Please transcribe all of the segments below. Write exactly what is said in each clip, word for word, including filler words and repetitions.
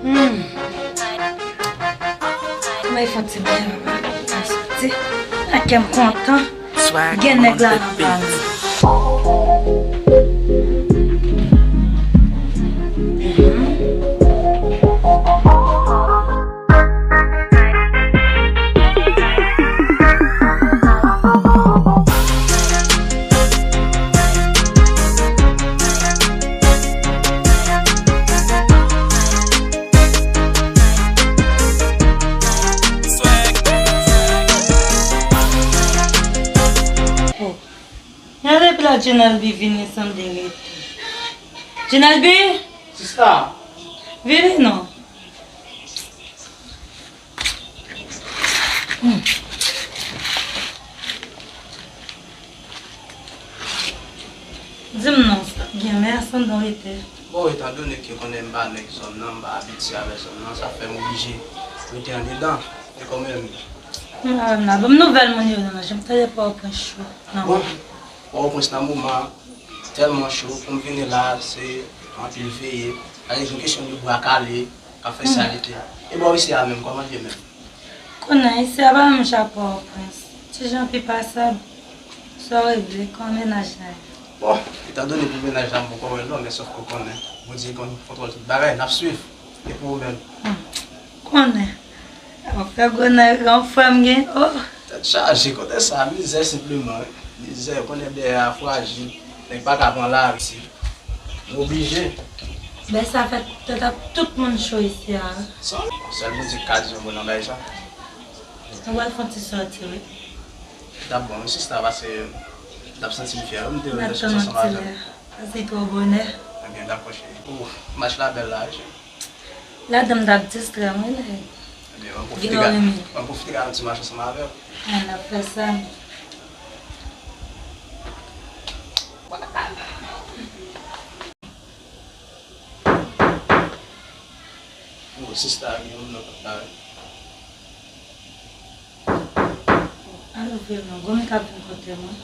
Hmm. Mwen fè yon ti bèl sa soti. Nan kè m kontan. Gen nèg la nan plan. Oh. Gade depi la Djenal bi vini sanble rete. Djenal bi! Sista! Vini non. Hmm. Di m non, sa gen men asandan w ete. Bon, etan done ke konnen m pa nèg zòn nan, m pa abitye avè zòn nan, sa fè m oblije rete andedan. E kòmè m. M pa wè m la. Ban m nouvèl moun yo nan, jan m tande Pòtoprens cho nan moman. Bon, Pòtoprens nan moman an tèlman cho, pou m vini la, se anpil veye. Sa vle di yon kesyon de bwa kale. Ka fè salite. E bò isi a menm, kòman l ye menm? Konnen isi a pa menm jan ak Pòtoprens. Ti jan pi pasab. Sa w regle, kòman mennaj la ye? Bon, etandone pou mennaj la m poko wè l non, men sòf ke w konnen Bondye konn kontwòl tout bagay, n ap swiv. E pou ou menm? Hmm. Konnen. Ap fè gwo nèg, yon frè m gen, oh. Tèt chaje, kote sa, mizè senpleman, wi. Mizè, ou konnen dèyè a frajil, nèg pa ka pran lari. M oblije. Bèl sa fè tèt ap tout moun cho isi a. San, sèl Bondye k ka di yon mo nan bagay sa. Nou pral fè yon ti sòti, wi. T ap bon, wi, sista, paske m t ap santi m fyè, wi, m te rete sòti ansanm avè w. N ap tann yon ti lè. Paske twò bonè. Ebyen, dakò, cheri. Oh, match la bèl la, wi, cheri. Ladan m t ap distrè m, wi, nèg. Ebyen, mwen pwofite gade, mwen pwofite gade yon ti match ansanm avè w. An, n ap fè sa. Oh, sista, gen yon moun nan pòt la, wi. Al ouvri l non, gwo moun k ap vin kote mwen.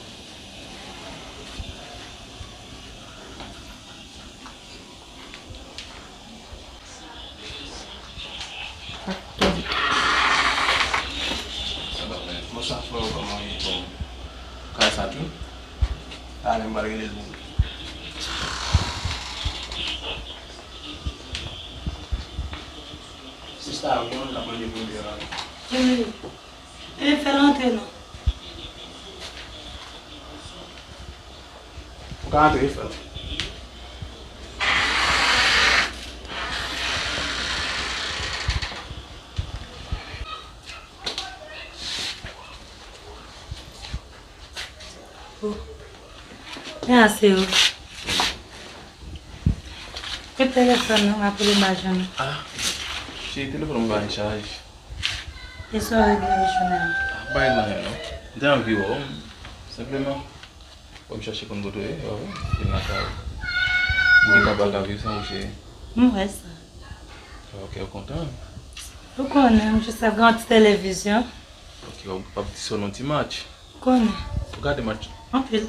Bonswa, frè, kòman w ye? Bon, kay sa tou? Talè m pral rele l pou ou. Sista, gen moun k ap mande pou ou deyò a. Wi. E fè l antre non. Ou ka antre, fè l. Oh. Men ase yo. Kote telefòn nan, m ap rele m pa jwenn ou. Ah, cheri, telefòn mwen pa gen chaj. E sa w regle yo jounen an? Ah, pa regle anyen non. M te anvi wè w, senpleman. Wè m chache konn kote w ye, wè w vin lakay ou. M gentan pa ka viv san ou, cheri. M wè sa. Ok, ou kontan? Ou konnen, m jis ap gade yon ti televizyon. Ok, w ap di sou yon ti match. Konnen. Ou gade match? Anpil.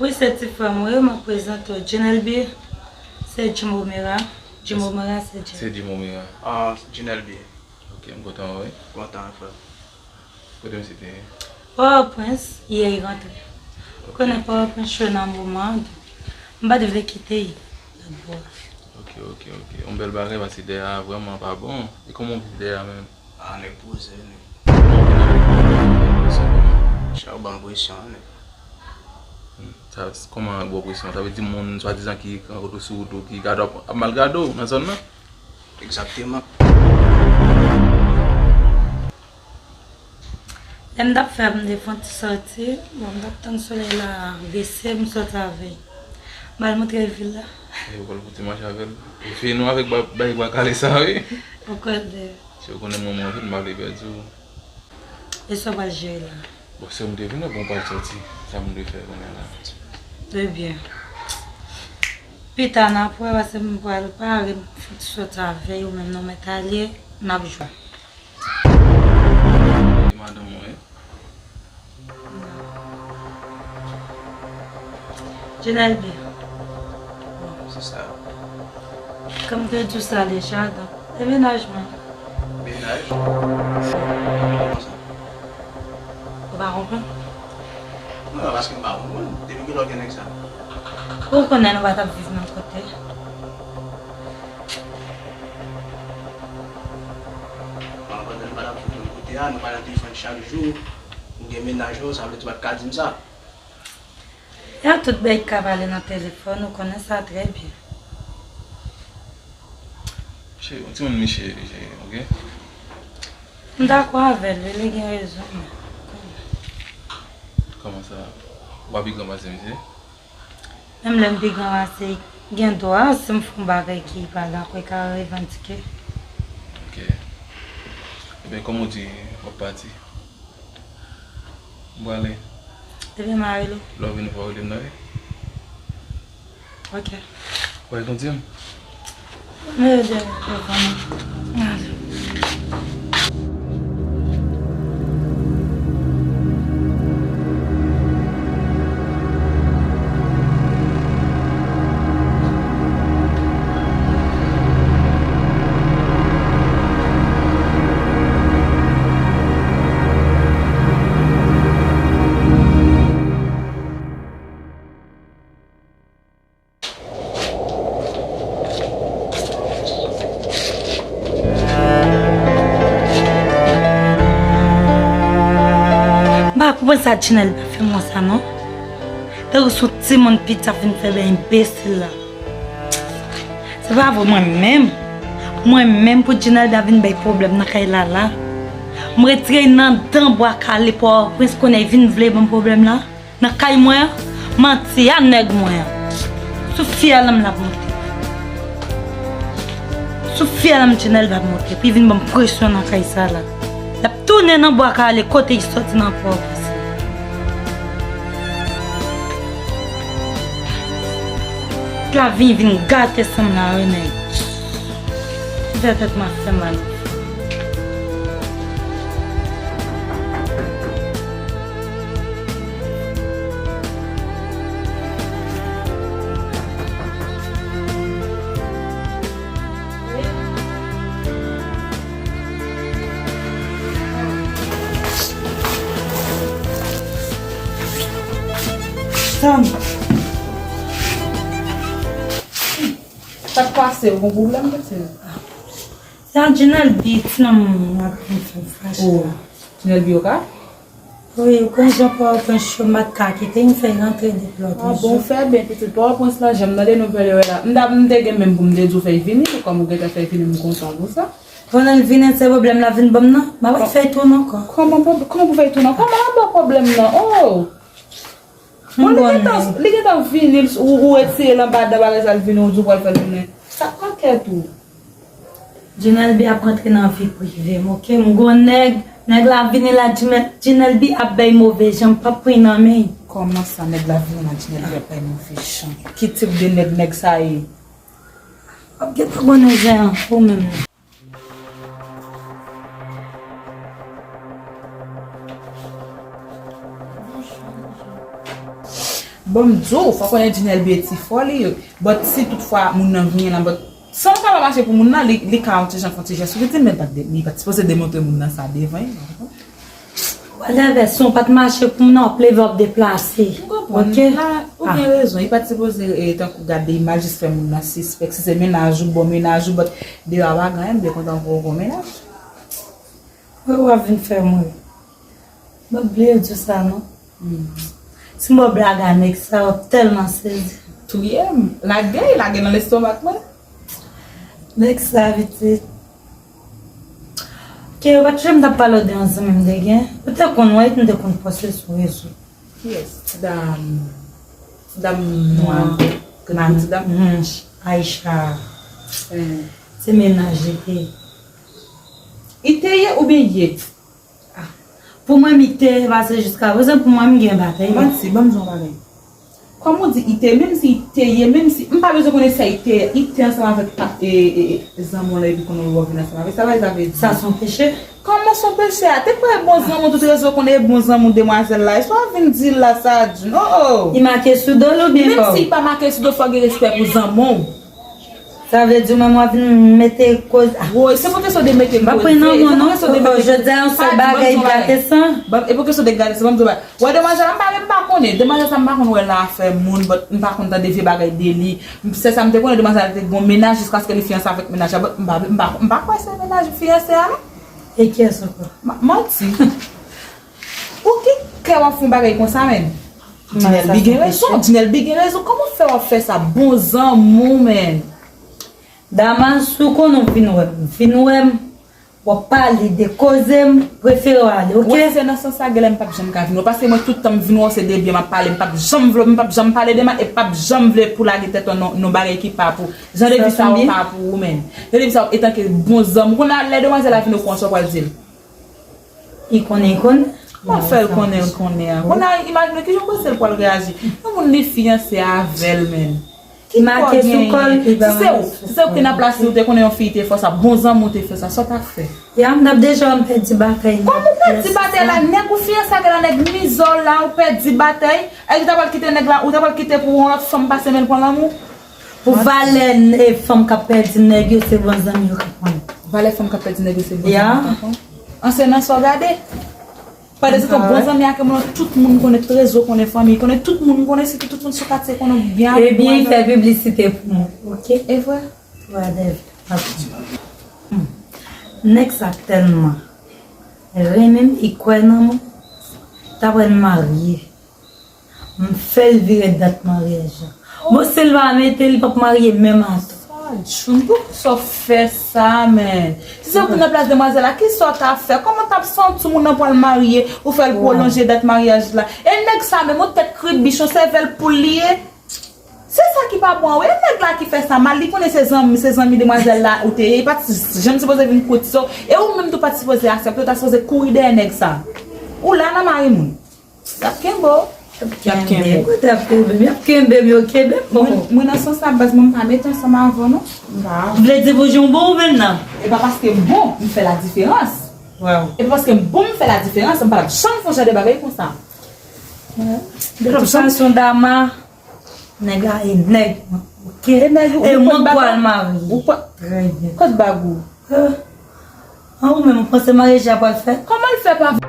Wi, se ti frè m, wi, m ap prezante w. Djenelby, se Jim Omera. Jim Omera, se Jim. Se Jim Omera. Ah, Djenelby. Ok, m kontan wè w, wi. Kontan, frè. Kote misye te ye? Pòtoprens, yè li rantre. Ok. Konnen Pòtoprens cho nan moman an, m pa t vle kite l lòt bò a. Ok, ok, ok. Yon bèl bagay, paske dèyè a vrèman pa bon. E kòman w viv dèyè a menm? Ah, nèg poze, nèg. Chè, ou ban m presyon, nèg. Hmm, sa, kòman gwo presyon? Sa vle di moun swadizan ki rankontre w sou wout ou, ki gade w ap, ap mal gade w nan zòn nan? Egzakteman. Lè m t ap fè, m te fè yon ti sòti, bon, m t ap tann solèy la bese, m sòti avè l. M al montre l vil la. E ou pral fè yon ti mache avè l? Ou fè nou avèk ba-, bay bwa kale sa, wi. Ou konnen. Si ou konnen mwen, mwen anpil, m pa vle pèdi w. E sa w pral jere la? Bon, se ou m te vin wè, bon, m pral sòti. Sa m dwe fè kounye a la? Ebyen. Pita n ap wè, paske m pral pare, m fouti sòti avè yo, menm non, mèt ale, n ap jwenn. E madanm ou, wi? Jenelby. Bon, se sa. Kòm te di w sa deja, donk, se mennaj mwen. Mennaj? Kòman sa? Ou pa konprann? Non, non, paske m pa konprann. Depi kilè w gen nèg sa? Ou konnen nou pa t ap viv menm kote. Bon, pandan nou pa t ap viv menm kote a, nou pa nan telefòn chak jou, ou gen mennaj ou, sa vle di ou pa t ka di m sa? E a tout bèy k ka pale nan telefòn, ou konnen sa trè byen. Cheri, yon timoun misye jere, oke? M dakò avè l, wi, li gen rezon, men. Kòman sa? W a pi gran pase misye? Menm lè m pi gran pase, gen dwa, si m fè yon bagay ki pa dakò, li ka revandike. Oke. Ebyen, kòm ou di, w ap pati. M prale. Ebyen, m a rele w. Lè w vini, fò w rele m nan, wi. Oke. Ou pral kondi m? M rele w telefòn. M ale. M pa konprann sa Djinèl fè mwen sa non. Tankou se yon timoun piti ap vin fè bèy enbesil la. Se pa vre mwen menm. Mwen menm pou Djinèl ta vin bay pwoblèm nan kay la la. M retire nan dan bwa kale Pòtoprens kounye a vin vle ban m pwoblèm la. Nan kay mwen an, manti a nèg mwen an. Sou fyèl an m l ap monte. Sou fyèl an m Djinèl va monte. Pou l vin ban m presyon nan kay sa la. L ap tounen nan bwa kale kote l soti nan Pòtoprens. Lavi vin gate san m la wi nèg. Fè tèt mwen fè mal. Tann. Sa k pase? Ou gon pwoblèm, pitit? Sa Djinèl bi, ti nonm ap vin fè m fache. Oh, Djinèl bi yo ka? Wi, ou konn jan Pòtoprens cho, m pa t ka kite, m fè l rantre depi lòt jou. Ah bon, ou fè byen, pitit. Pòtoprens lan, jan m tande nouvèl yo la. M ta, m te gen menm pou m te di w fè l vini, men kòm ou gentan fè l vini, m kontan pou sa. Pandan l vini, se pwoblèm la vin ban m nan. M ap fè l tounen ankò. Kòman pwob-, kòman pou fè l tounen? Kòman l ap ba w pwoblèm nan? Oh! Bon, li gentan, li gentan vini, ou, ou retire l anba dan bagay sa, l vini, ou di w pral fè l tounen. Sa pa kèt ou. Djinèl bi ap rantre nan vi prive m, oke? M gon nèg, nèg la vini la, Djinèl, Djinèl bi ap bay move jan, m p ap pran nan men l. Kòman sa nèg la vini la, Djinèl bi ap bay move jan? Ki tip de nèg, nèg sa ye? W ap gentan konnen jan an, ou menm nan. Bon, m di w, fò konnen Djinèl bi e ti fò li ye. But si toutfwa moun nan vini la, but san w ka pa mache pou moun nan, li, li ka yon ti jan fè yon ti jès. Ou di m, men li pa t de-, li pa t sipoze demontre moun nan sa devan, w konprann? Whatever, si w pa t mache pou moun nan, w ap leve, w ap deplase. M konprann. Oke? La, ou gen rezon. Li pa t sipoze, eh, tankou gade imaj, jis fè moun nan sispèk. Si se mennaj ou, bon mennaj ou, but deyò a pa gen anyen, m byen kontan pou ou gon mennaj. Wi, w ap vin fè m ri. M ap bliye di w sa non. Hmm. Si m ba w blag a nèg sa, w ap tèlman sezi. Touye m. Lage, lage nan lestomak mwen. Nèg sa, pitit. Ke yo pa t janm t ap pale w de yon zanmi m te gen. Ou te konn wè, m te konn poste sou rezo. Kiyès? Ti dam, ti dam nwa, grann ti dam? Mhm, Aisha. Eh. Se mennaj li te ye. I te ye oubyen ye? Ah. Pou mwen, m i te ye, paske jiska prezan, pou mwen, m gen batay. Manti, ban m di w yon bagay. Kòm ou di i te, menm si i te ye, menm si, m pa bezwen konnen sa i te, i te ansanm avèk pa, e, e, e, zanmi w lan epi kounye a ou vin ansanm avèk, sa pa sa vle di. Sa se yon peche? Kòman se yon peche a? Te kwè e bon zanmi w, tout rezo konnen e bon zanmi w demwazèl la. E sa w vin di la sa, June? Oh, oh. I make sou do l oubyen kò w? Menm si i pa make sou do, fò gen respè pou zanmi w. Sa vle di mwen, mwen vin mete koze. Woy, se pa kesyon de mete koze. M pa pran nan mwen non. Jodi a yon sèl bagay gate san. E pa kesyon de gate san, ban m di w bagay. Wè demwazèl la, m pa, m pa konnen. Demwazèl sa, m pa konn wè l nan afè moun, but m pa konn tande vye bagay de li. Se sa m te konnen, demwazèl la te gon mennaj jiskaske li fiyanse avèk mennaj la, but m pa, m pa, m pa kwè se mennaj fiyanse a non. E kiyès ankò? Manti. Pou ki kè w ap fè yon bagay konsa, menn? Dinelby gen rezon, Dinelby gen rezon. Kòman fè w ap fè sa? Bon zanmi w, menn. Damas, ou konnen w vin wè m. Vin wè m, w ap pale de koze m, prefere w ale, oke? Wi, se nan sans sa, genlè m p ap janm ka vin wè w. Paske mwen, tout tan m vin wè w, se de byen m ap pale. M p ap janm vle, m p ap janm pale de mal, e p ap janm vle pou lage tèt w nan, nan bagay ki pa pou. Jan de vi sa yo pa pou ou, menn. Jan de vi sa yo, etanke bon zanmi w. Kounye a, lè demwazèl la vin wè w konsa, w pral di l. Li konnen, li konnen. Kòman fè l konnen, l konnen an? Kounye a, imajine kijan w panse l pral reyaji. Yon moun li fiyanse avè l, menn. Ki make sou kò l, li pa make sou kò l. Si se ou ki nan plas li, ou te konnen yon fi te fè w sa, bon zanmi w te fè w sa, sa w t ap fè? Ya, m t ap deja m pèdi batay la. Kòman w pèdi batay la? Nèg ou fiyanse avè l la, nèg mizè w la, ou pèdi batay. Èske ou ta pral kite nèg la, ou ta pral kite pou yon lòt fanm pase men l pran lanmou? Pou valè n-, e, fanm k ap pèdi nèg yo, se bon zanmi yo ki konn. Valè fanm k ap pèdi nèg yo, se bon zanmi yo ki konn. An, se nan sa w gade. Pandan se tan, bon zanmi ak moun, tout moun konnen, tout rezo konnen, fanmi konnen, tout moun konnen, sitou tout moun sou katye konnen w byen avèk demwazèl. Ebyen, fè piblisite pou mwen, oke? E vre? Whatever. Nèg sa tèlman renmen m, li kwè nan mwen, t apre n marye. M fè l vire dat maryaj la. Bon, si l pa mete, li p ap marye menm atò. Sa djou, poukisa w fè sa, menn? Si se ou ki nan plas demwazèl la, kisa w ta fè? Kòman w t ap santi w, moun nan pral marye, ou fè l pwolonje dat maryaj la? E nèg sa menm, yon tèt kribich, yon sèvèl poul li ye. Se sa ki pa bon an wi. E nèg la ki fè sa mal, li konnen se zanmi, se zanmi demwazèl la ou te ye. Li pa t janm sipoze vin koute w. E ou menm tou pa t sipoze aksepte, ou ta sipoze kouri dèyè nèg sa. Ou la nan mari moun. Y ap kenbe w. Y ap kenbe w. Kote y ap kenbe m? Y ap kenbe m, yo kenbe m. Mwen, mwen nan sans sa, baz mwen, m pa mete ansanm avè w non. M pa. Vle di pou jan w bon ou menm nan? E pa paske m bon, m fè la diferans. Waw. E pa paske m bon, m fè la diferans, m pa t ap janm fè yon jan de bagay konsa. Preokipasyon Dama, nèg la e nèg mwen, oke? E nèg ou, e mwen k pral marye. Ou pa. Trè byen. Kot bag ou? An, ou menm, ou panse maryaj la pral fèt? Kòman l fè pa fèt?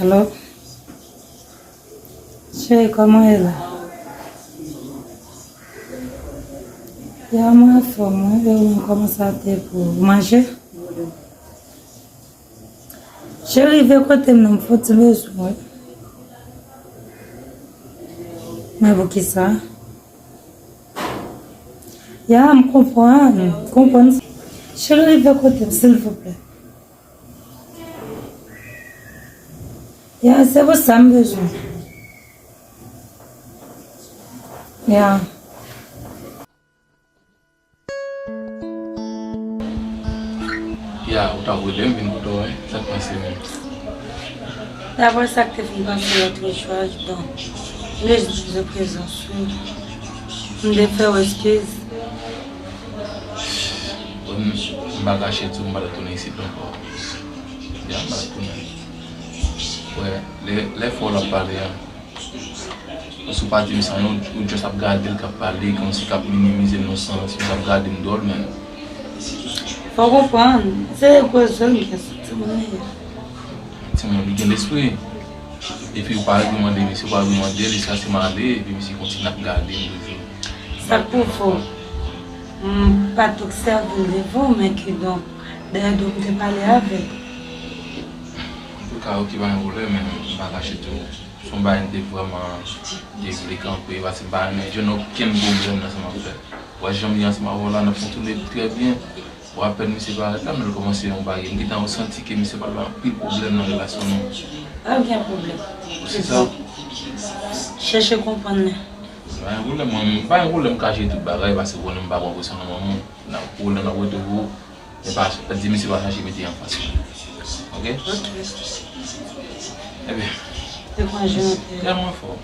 Alo? Cheri, kòman w ye la? Ya, mwen anfòm, wi. E ou menm, kòman sa te pou ou? Ou manje? Cheri, rive kote m nan, m fouti bezwen w, wi. Men poukisa? Ya, m konprann, m konprann. Cheri, rive kote m, silvouplè. Ya, se pou sa m bezwen. Ya. Ya, ou t ap rele m vin kote w, wi. Sa k pase menm? Daprè sa k te fin pase lòt jou a, donk, m bezwen prezans ou. M te fè w eskiz. Bon, m pa kache tou, m pa t tounen isit ankò. Ya, m pa t tounen. Wè, lè, lè fò l ap pale a. Paske ou pa di m sa non, ou just ap gade l k ap pale, kòmsi k ap minimize l nan sans, ou ap gade m dwòl menm. Fò w konprann, se gwo zòn gen sou timoun li ye. Timoun li gen lespri. Epi ou pa regrimande misye, ou pa regrimande l, li chase m ale, epi misye kontinye ap gade m toujou. Sa k pwouve w, m pa t obsève l devan w, men kidonk, dèyè do m te pale avè l. Antouka, oke, pa gen pwoblèm, men m pa kache tou. Se yon bagay m te vrèman te vle kanpe, paske m pa renmen jwenn okenn pwoblèm nan sa m ap fè. Ou wè jan m ye ansanm avè w la, n ap fonksyone trè byen. Bon, apèn misye parèt la, men l kòmanse yon bagay. M gentan santi ke misye pral bay anpil pwoblèm nan relasyon nou. Pa gen pwoblèm. Se sa. Chèche konprann li. Pa gen pwoblèm, mwen, pa gen pwoblèm kache tout bagay, paske w konnen m pa pran presyon nan manman. Nan pwoblèm nan kote pou, men pa, pa di misye pa chache mete anfas mwen. Ok? Ok. Ebyen, te pran jan anpil. Tèlman fò.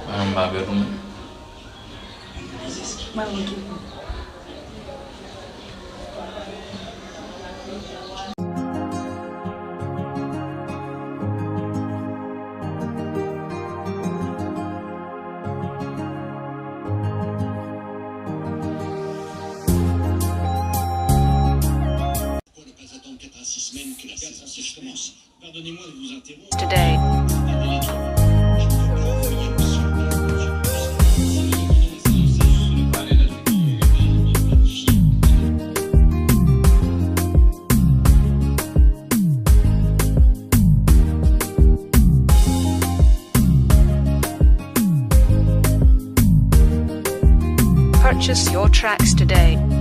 Mwen, m pa pè pou mwen. Mwen, ok. Pourquoi ne pas attendre quatre à six semaines que la phase sèche commence? Pardonnez-moi de vous interrompre. Today. Purchase your tracks today.